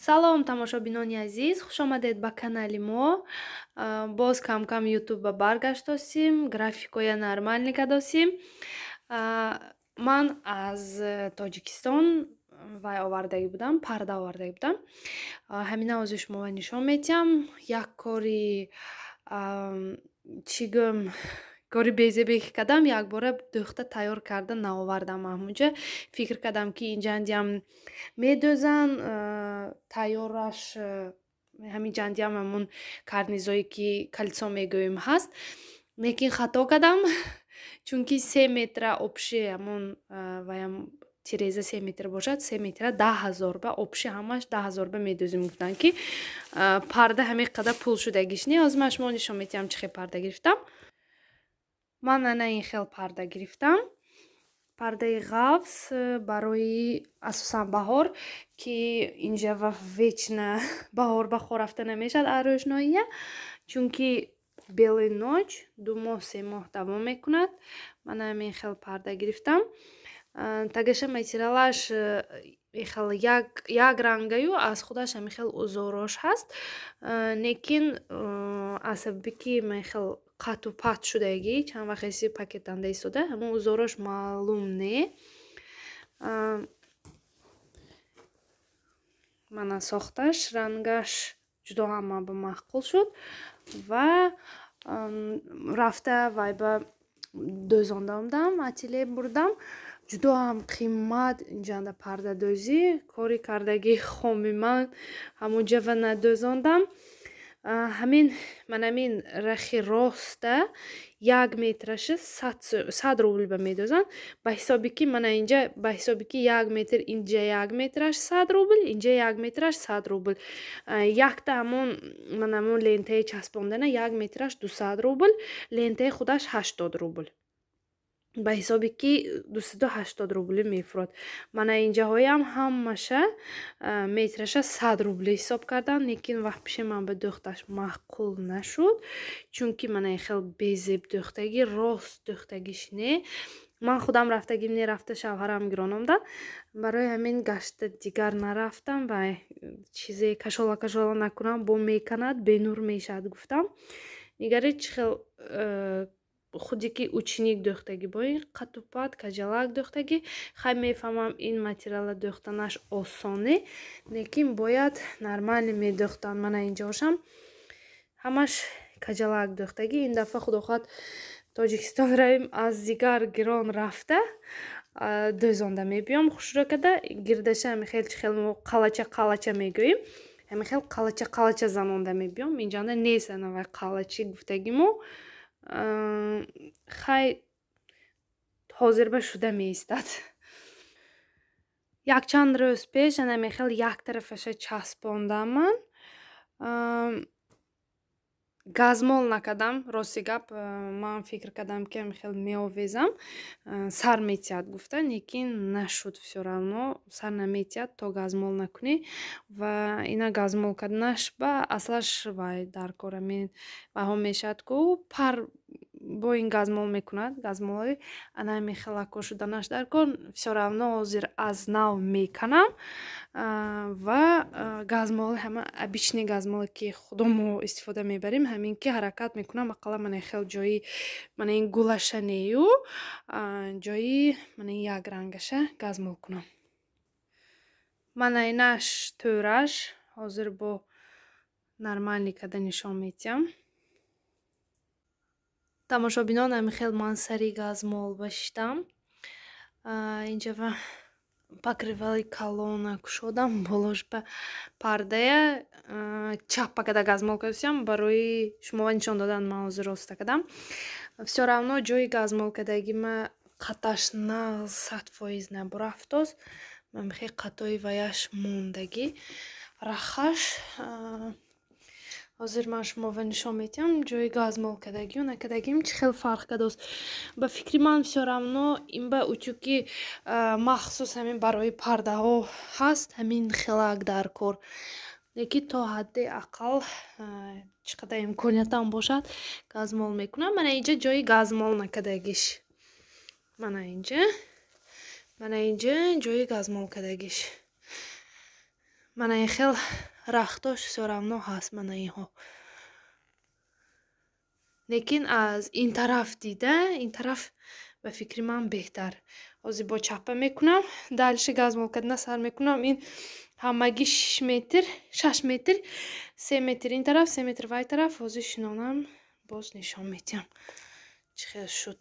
Салом, тамошобинони азиз, хушомадед ба канали мо. Боз кам-кам ютубба баргаштосим, графикоя нормальный кадосим. Ман аз Тоҷикистон вай овардагӣ будам, парда овардагӣ будам. Ҳамина ҳозир шуморо нишон медиҳам. Як кори, чӣ гӯм, кори безебе ки кардам, якбора дӯхта тайёр карда наовардам. Ҳамунҷа фикр кардам, ки инҷандиам медӯзан тайёраш, ҳамин ҷандиам ҳамун карнизое, ки кольцо мегӯем, ҳаст. Лекин хато кардам, чунки 3 метра общий ҳамун ваям тиреза 3 метр бошад, 3 метра 10 000 ба общий ҳамаш 10 000 ба медӯзем. Гуфтанд, ки парда ҳамин қадар пул шудагиш не. Ҳозир ман шумо нишон медиҳам, чӣ хел парда гирифтам. Ман ана ин хел парда гирифтам, пардаи ғафз, барои асосан баҳор, ки инҷа вечно баҳор ба хор рафта намешавад аз рӯшноия, чунки белый ночь 2 моҳ, 3 моҳ давом мекунад. Ман ҳамин хел парда гирифтам. Тагаша материалаш хел як рангаю, аз худаш ҳамин хел узорош ҳаст, лекин аз сабаби ки ман хел қату пат шудагӣ, чанд вақт пакетанда истода, ҳамон узорош маълум не. Мана сохташ, рангаш ҷудо ҳама ба маъқул шуд ва рафта вай ба дӯзонда омдам, ателье бурдам. Ҷудо ҳам қимат инҷанда пардадӯзӣ. Кори кардагии хоми ман ҳамунҷа ва надӯзондам. Ҳамин манамин рахи роста 1 метраша 100 рубл ба медозанд, ба ҳисоби ки мана инҷа, ба ҳисоби ки 1 метр, инҷа 1 метраш 100 рубл, инҷа 1 метраш 100 рубл, якта ҳамон манамон лентаи часпондана 1 метраш 200 рубл, лентаи худаш 80 рубл, ба ҳисоби ки 280 рублӣ мефурод. Мана инҷаҳоям ҳамаша метраша 100 рублӣ ҳисоб кардам, лекин вақт пиши ман ба дӯхташ маъқул нашуд, чунки мана ин хел безеб дӯхтагӣ, рост дӯхтагиш не. Ман худам рафтагим не, рафта шавҳарам гирон омда. Барои ҳамин гашта дигар нарафтам ва чизе кашола кашола накунам, бо меканад, бенур мешавад, гуфтам. Нигаред, чӣ хел худе ки ученик дӯхтагӣ, бо ин қатупат каҷалак дӯхтагӣ. Хай, мефаҳмам, ин материала дӯхтанаш осоне, лекин бояд нормально медӯхтанд. Мана инҷоошам ҳамаш каҷалак дӯхтагӣ. Ин дафъа, худо хоҳад, Тоҷикистон равем, аз дигар гирон рафта дӯзонда мебиём, хушрӯ карда, гирдаша ҳамин хел, чӣ хел мо қалача қалача мегӯем, ҳамин хел қалача қалача занонда мебиём. Инҷанда нест анавай қалачи гуфтагимо. Хай, ҳозир ба шуда меистад. Якчанд рӯз пеш ана хел як тарафаша часпондам. Ман газмол накардам, рости гап. Ман фикр кардам, ки хел меовезам, сар метиҳад гуфта, лекин нашуд, всё равно сар наметиҳад, то газмол накунӣ. Ва ина газмол карданаш ба аслаш вай дар кор ҳамин вайҳо мешавад ку, пар бо ин газмол мекунад, газмолҳои ана ҳамин хелако шуданаш дар кор. Всё равно ҳозир аз нав меканам ва газмоли ҳама обычный газмоле, ки худомо истифода мебарем, ҳамин ки ҳаракат мекунам, ақалла мана хел ҷои мана ин гулаша нею, ҷои мана ин якрангаша газмол кунам. Мана инаш тӯраш, ҳозир бо нормальный карда нишон медиҳам. Тамошобинон, ҳамин хел ман сари газмол башиштам. Инҷа покрывали калона кушодам, болош ба пардая чаппа карда газмол кардасиам. Барои шумо нишон додан ман ҳозир роста кардам. Всё равно ҷои газмол кардагима қаташ на 100% набурафтоз, ман қатои ваяш мондагӣ рахаш. Ҳозир ман шуморо нишон медиҳам, ҷои газмол кардагию накардагим чӣ хел фарқ кардааст. Ба фикри ман, всё равно ин ба утюги махсус ҳамин барои пардаҳо ҳаст, ҳамин хелак дар кор, лекин то ҳадди ақал чӣ қадар имкониятам бошад, газмол мекунам. Мана инҷа ҷои газмол накардагиш, мана инҷа, мана инҷа ҷои газмол кардагиш. Мана ин хел рахтош всё равно ҳаст, мана инҳо. Лекин аз ин тараф дида, ин тараф ба фикри ман беҳтар. Ҳозир бо чапа мекунам, дальше газмол кардана сар мекунам. Ин ҳамагӣ 6 метр, 6 метр, 3 метр ин тараф, 3 метр вай тараф. Ҳозир шинонам, боз нишон медиҳам чӣ хел шуд.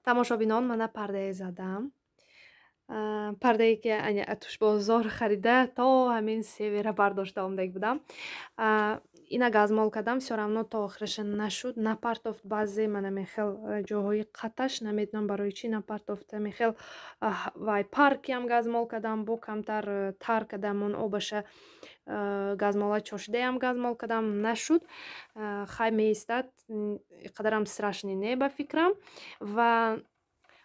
Тамошобинон, мана пардае задам. Пардае ки атушбозор харида то ҳамин севера бардошта омдаги будам. Ина газмол кардам, всё равно то охираша нашуд, напартофт. Баъзе мана мехел ҷоҳои қаташ намедонам барои чӣ напартофт. Мехел вай паркиам газмол кардам, бо камтар тар кардам, он обаша газмола чошидаям газмол кардам, нашуд. Хай меистад, қадарам страшный не ба фикрам. Ва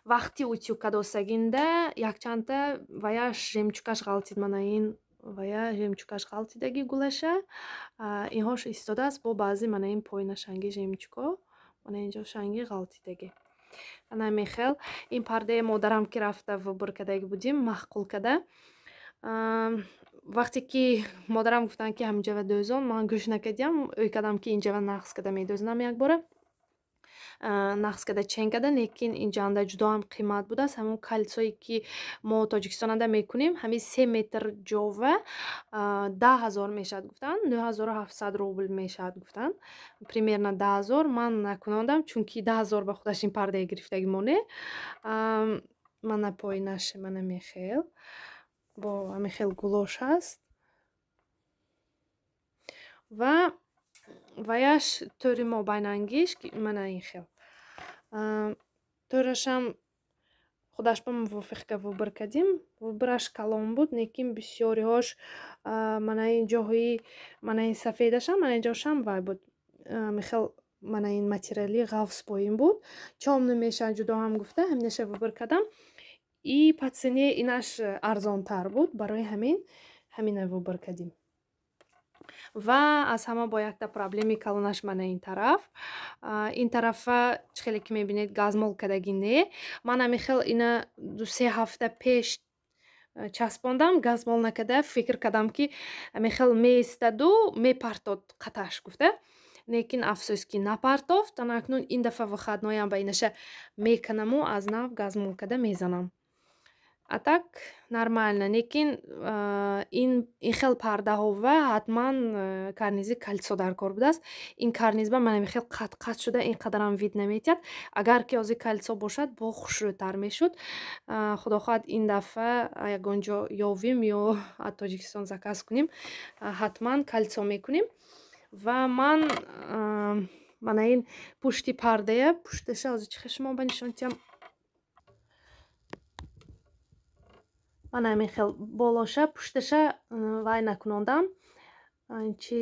вақти утюг кадосагинда якчандта вая жемчугаш ғалтид, мана ин вая жемчугаш ғалтидаги гулаша. Инҳош истодааст, бо баъзе мана ин поина шанги жемчуго, мана инҷо шанги ғалтидаги. Ана мехел ин пардаи модарам ки рафта выбор кардаги будим, маъқул када. Вақте ки модарам гуфтанд ки ҳаминҷава дӯзон, ман гӯш накардям, ӯй кардам ки инҷава нақс када медӯзонам якбора. Нақс када чен када, лекин инҷанда ҷудоам қимат будааст. Ҳамон кальсое ки мо Тоҷикистонада мекунем, ҳамин 3 метр ҷова 10 000 мешавад гуфтанд, 9700 рубл мешавад гуфтанд, примерно 10 000. Ман накунондам, чунки 10 000 ба худаш ин пардае гирифтаги моне. Мана поинаш мана мехел бо ҳамин хел гулош ҳаст ва ваяш тӯри мобайнангиш мана ин хел. Тӯрашам худаш ба мувофиқ выбор кардим. Выбораш калон буд, лекин бисёриҳош мана ин ҷоҳои мана ин сафедашам, мана ин ҷошам вай буд. Михел мана ин материали ғафз поин буд. Чом намешавад ҷудо ҳам гуфта, ҳаминаша выбор кардам. И по цене инаш арзонтар буд, барои ҳамин ҳамина выбор кардим. Ва аз ҳама бо якта проблеми калонаш мана ин тараф. Ин тарафа чӣ хеле ки мебинед, газмол кардаги не. Ман ҳамин хел ина 2-3 ҳафта пеш часпондам, газмол накарда, фикр кардам ки ҳамин хел меистаду мепартод қаташ гуфта. Лекин афсӯс ки напартофт. Ана акнун ин дафъа выходноям ба инаша меканаму аз нав газмол карда мезанам. А так нормально, лекин ин хел пардаҳова ҳатман карнизи кольцо дар кор будааст. Ин карнизба мана хел қат-қат шуда, ин қадарам вид наметиҳад. Агар ки ҳозир кольцо бошад, бо хушрӯтар мешуд. Худо хоҳад, ин дафъа ягон ҷо ёвим ё аз Тоҷикистон заказ кунем, ҳатман кольцо мекунем. Ва ман мана ин пушти пардая, пушташа ҳозир чӣ хел шумо ба нишон диҳам. Ман ҳамин хел болоша, пушташа вай накунондам. Чи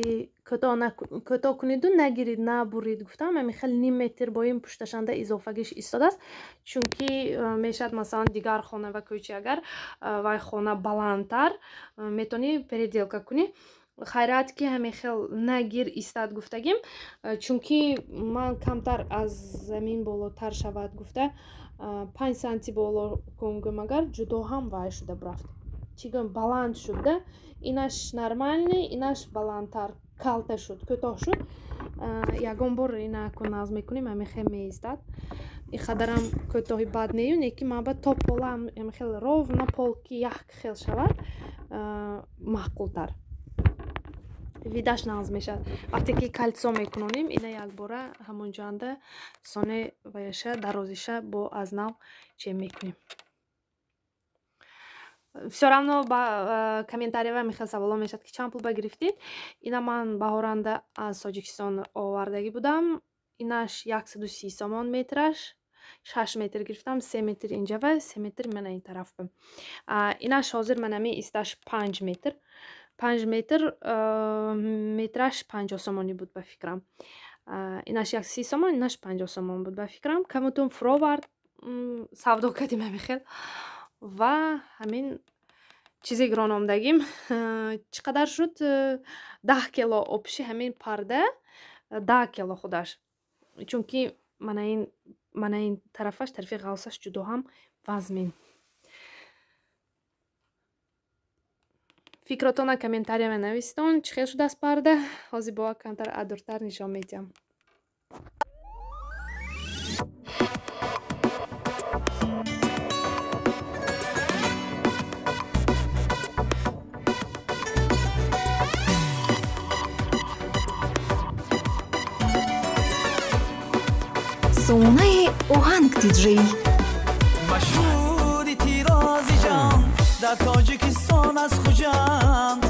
кӯтоҳ куниду нагирид, набурид гуфтам. Ҳамин хел ним метр бо ин пушташанда изофагиш истодааст, чунки мешавад, масалан, дигар хона ва кӯчи, агар вай хона баландтар, метавонӣ переделка кунӣ. Хайрат ки ҳамин хел нагир истад гуфтагим, чунки ман камтар аз замин болотар шавад гуфта 5 санти боло кун агар ҷудо ҳам вай шуда бурафт. Чӣ гӯям, баланд шуд да. Инаш нормальный, инаш баландтар калта шуд, кӯтоҳ шуд. Ягон бор ина кун наз мекунем, ҳамин хел меистад. Ин қадарам кӯтоҳи бад нею, не ки ман ба то пола ҳамин хел ровно пол ки як хел шавад, маъқултар. Видаш нағз мешавад. Вақте ки кальцо мекунонем, ина якбора ҳамонҷоанда соне ваяша дарозиша бо аз нав чен мекунем. Всё равно ба комментариява мехел саволо мешавад ки чанд пул ба гирифтид. Ина ман баҳоранда аз Тоҷикистон овардагӣ будам. Инаш 130 сомон метраш. 6 метр гирифтам, 3 метр инҷава, 3 метр мана ин тараф. Инаш ҳозир манами исташ 5 метр. 5 метр, метраш 50 сомонӣ буд ба фикрам. Инаш 130 сомон, инаш 50 сомон буд ба фикрам. Камутун фуровард, савдо кардем ҳамин хел. Ва ҳамин чизе гирон омдагим. Чӣ қадар шуд? 10 кило обши ҳамин парда, 10 кило худаш. Чунки мана ин тарафаш, тарафи ғавсаш ҷудо ҳам вазмин. Фикротона комментария менависитон, чӣ хел шудааст парда. Ҳозир бо камтар адуртар нишон медиҳам. Сомонаи оҳанг диҷей. Машҳури тирози ҷон дар Тоҷикистон аз Хуҷанд.